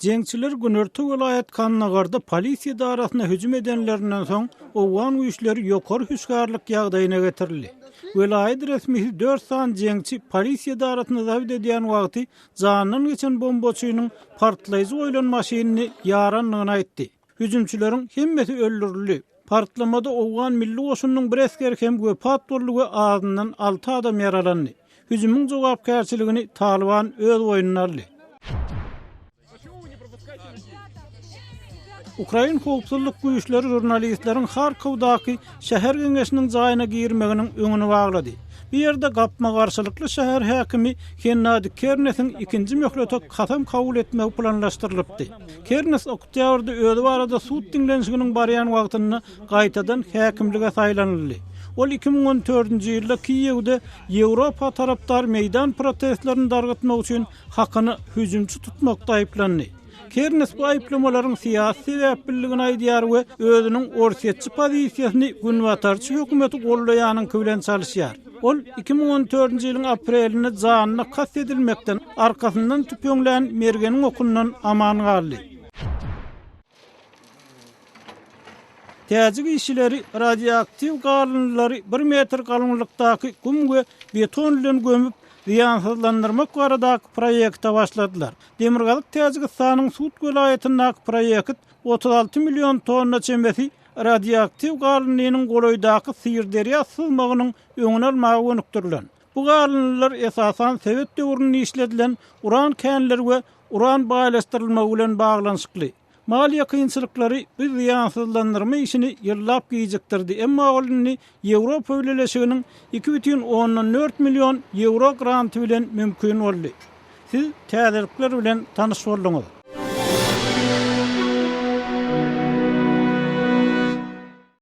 Jeňçiler günorta welaýat Kandagarda polisiýa edarasyna hüjüm edenlerinden soň, owgan güýçleri ýokary hüşgärlik ýagdaýyna getirildi. Welaýat resmisi dört sany jeňçi polisiýa edarasyny zabt edýän wagty janyndan geçen bombaçynyň partlaýjy goýlan maşynyny ýarandygyny aýtdy. Hüjümçileriň hemmesi öldürildi. Partlamada owgan milli goşunynyň bir esgeri hem wepat boldy we azyndan alty adam ýaralandy. Hüjümiň jogapkärçiligini Talyban öz boýnuna aldy. Ukrain howpsuzlyk güýçleri žurnalistleriň Harkowdaky şäher geňeşiniň jaýyna girmeginiň öňüni baglady. Bu ýerde gapma-garşylykly şäher häkimi Hennadi Kernesiň ikinji möhlete kasam kabul etmegi planlaşdyrylypdy. Kernes oktýabrda özi barada sud diňlenişiginiň barýan wagtynda gaýtadan häkimlige saýlanyldy. Ol 2014-nji ýylda Kiýewde Ýewropa tarapdar meýdan protestlerini dargytmak üçin hakyna hüjümçi tutmakda aýyplandy. Kernes bu aýyplamalaryň syýasy sebäpliligini aýdýar we özüniň orsýetçi pozisiýasyny günbatarçy hökümeti goldaýanyňky bilen çalyşýar. Ol 2014-nji ýylyň aprelinde janyna kast edilmekden, arkasyndan tüpeňlän mergeniň okundan aman galdy. Täjik işçileri radioaktiw galyndylary bir metr galyňlykdaky gum we beton bilen gömüp, zyýansyzlandyrmak baradaky proýekte başladylar. Demirgazyk Täjigistanyň Sud welaýatyndaky proýekt 36 million tonna çemesi radioaktiw galyndynyň golaýdaky Syrderýa syzmagynyň öňüni almaga gönükdirilen. Bu galyndylar esasan sowet döwründe işledilen uran känleri we uran baýlaşdyrylmagy bilen baglanyşykly. Maliýe kynçylyklary bu zyýansyzlandyrma işini ýyllap gijikdirdi, emma ol indi Ýewropa Bileleşiginiň 2,4 million ýewro granty bilen mümkin boldy. Siz täzelikler bilen tanyş bolduňyz.